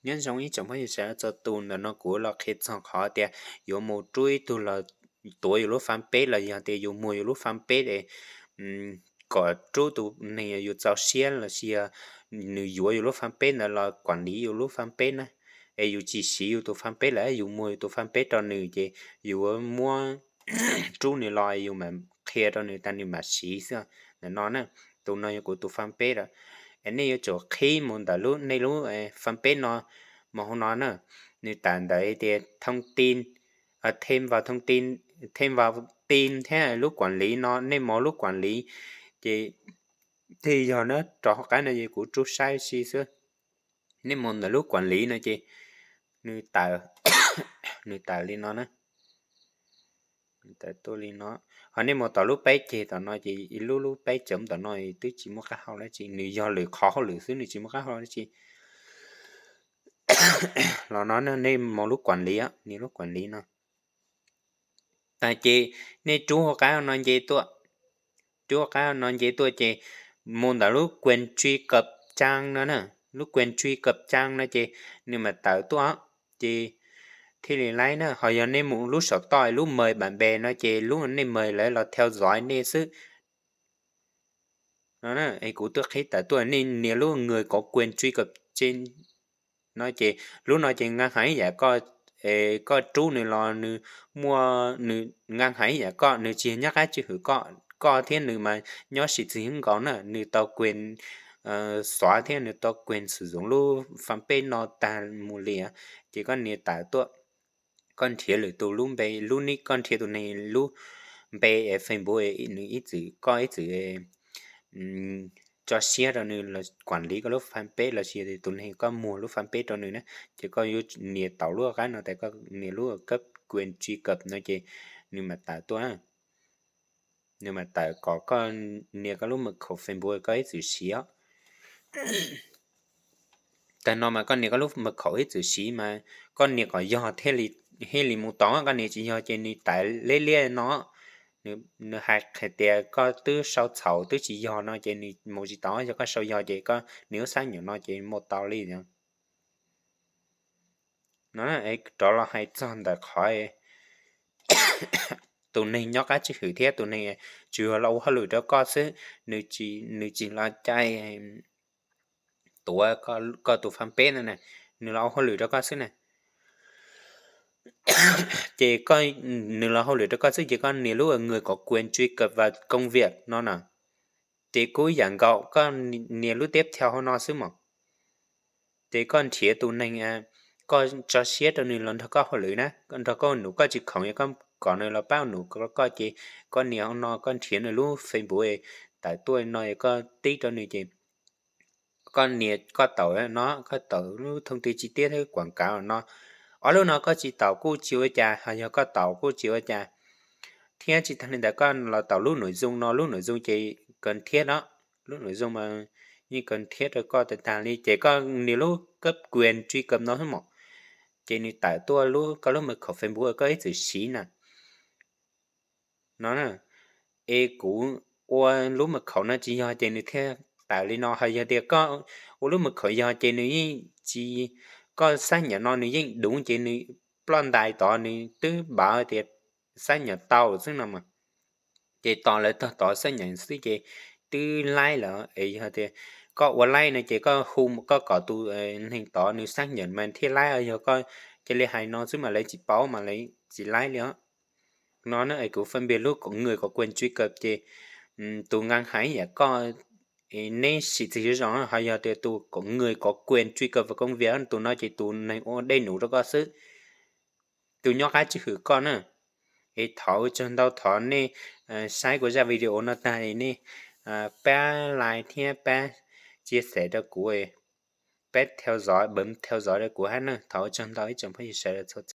Nyob zoo ib tsoom phooj ywg sawv daws txhua tus, ntawm no kuv los qhia txog qhov tias yuav mus rub ib tug los tuav yus lub fanpage los yog tias yus muag yus lub fanpage es kom rub tus neeg yus txaus siab los sis yog nws yuav yus lub fanpage ntawd los kuam liv yus lub fanpage na. Es yus tsis siv yus tus fanpage lawm, yus muag yus tus fanpage rau nws ces yus muab rub nws los yus mam qhia rau nws tas nws mam siv xwb. Ntawm no na, tus no yog kuv tus fanpage lawm. Es nej yuav tsum qhib mus ntawm lub, nej lub fanpage no, mus hauv no na, nws tawm ntawm tias thoob ti, thej vas thoob ti, thej vas ti thiab lub kuam liv no, nej mus lub kuam liv, ces thiaj yog na, rov hauv qab no es kuv rub saib si xwb. Nej mus ntawm lub kuam liv no ces nws tawm, nws tawm li no na. Tawm tuaj li no, ho nej mus tom lub peb ceg tom no ces ib lub lub peb ceg tom no twb tsis muaj qab hau dab tsi, nws yog lwm qhov hauj lwm xwb, nws tsis muaj qab hau dab tsi. Los no nej mus lub kuam liv, nws lub kuam liv no. Tas ces nej rub hauv qab no nce tuaj, rub hauv qab no nce tuaj ces mus ntawm lub quyền truy cập trang no na, lub quyền truy cập trang no ces nws mam tawm tuaj ces thiaj li laib na. Ho yog nej mus lub saum toj lub mời bạn bè no ces lub nej mời lawv los theo dõi nej xwb. No es kuv twb qhib tawm tuaj, nej nias lub người có quyền truy cập trên no ces lub no ces nqa hais yam koj, koj rub nws los nws muaj, nws nqa hais yam koj, nws tsis nyob qab tswj hwm koj, koj thiab nws mas nyob sim txwm nkaus na, nws tau quyền xóa thiab nws tau quyền sử dụng lub fanpage no tag mus li. Ces koj nias tawm tuaj, koj nrhiav lwm tus lub npe, lub nick, koj nrhiav tus neeg lub npe Facebook nws ib txwm, koj ib txwm tso siab rau nws los kuam liv koj lub fanpage los sis tus neeg koj muag lub fanpage rau nws na. Ces koj yuav nias tau lub qab no tas koj nias lub cấp quyền truy cập no ces nws mam tawm tuaj, nws mam tawm kom koj nias koj lub mật khẩu Facebook koj ib txwm siv. Tag no mas koj nias koj lub mật khẩu ib txwm siv mas koj nias kom yog thiaj li mus tau, koj nias tsis yog ces nws tawm liab liab no, nws hais hais tias koj twb sau txhaum twb tsis yog no ces nws mus tsis tau, yog koj sau yog ces koj nias lub xab nyam no ces mus tau li. No rov los hais txog ntawm qhov tus neeg nyob qab tswj hwm thiab tus neeg tsuas yog los ua hauj lwm rau koj xwb, nws tsis los cai tuav koj tus fanpage no na, nws los ua hauj lwm rau koj xwb na. Ces nws los hauj lwm rau koj xwb ces koj nias lub người có quyền truy cập vào công việc no na. Ces kuj yam nkaus koj nias lub tiếp theo hauv no xwb mas. Ces koj nrhiav tus neeg koj tso siab rau nws los nrog koj hauj lwm na, nrog koj ua num, koj tsis khoom es koj kom nws los pab ua num rau koj ces koj nias hauv no koj nrhiav nws lub Facebook tawm tuaj no es koj tib rau nws ces koj nias koj taum no, koj taum lub thông tin chi tiết thiab quảng cáo no. Ob lub no koj tsis taum kuj tsis ua cas, ho yog koj taum kuj tsis ua cas. Thiab tsis tag li ntawd koj los taum lub nội dung no, lub nội dung ces cần thiết no, lub nội dung mas yeej cần thiết rau koj tag tag li ces koj nias lub cấp quyền truy cập no xwb mas, ces nws tawm tuaj lub, koj lub mật khẩu Facebook koj ib txwm siv na. No es kuv ua lub mật khẩu no tsis yog ces nws thiaj tawm li no, ho yog tias koj ua lub mật khẩu yog ces nws yeej tsis, koj xác nhận no nws yeej đúng ces nws ploj ntais tod nws twb bảo tias xác nhận tau xwb no mas. Ces tos lawv tog tod xác nhận xwb ces twb laib lawm. Es yog tias koj ua laib no ces koj hu, koj kom tus neeg tod nws xác nhận mas thiaj laib, yog koj cia li hais no xwb mas lawv tsis paub mas lawv tsis laib li os. No na es kuv phân biệt lub người có quyền truy cập ces tus nqa hais yam koj, neb sim txwm zoo, ho yog tias tus người có quyền truy cập vào công việc tus no ces tus neeg ua dej num rau koj xwb, tus nyob qab tswj hwm koj na. Es thov ua tsaug ntau, thov nej saib kuv zaj video no tag nej pab like thiab pab chia sẻ rau kuv, pab theo dõi, bấm theo dõi rau kuv hab na. Thov ua tsaug ntau ib tsoom phooj ywg sawv daws txhua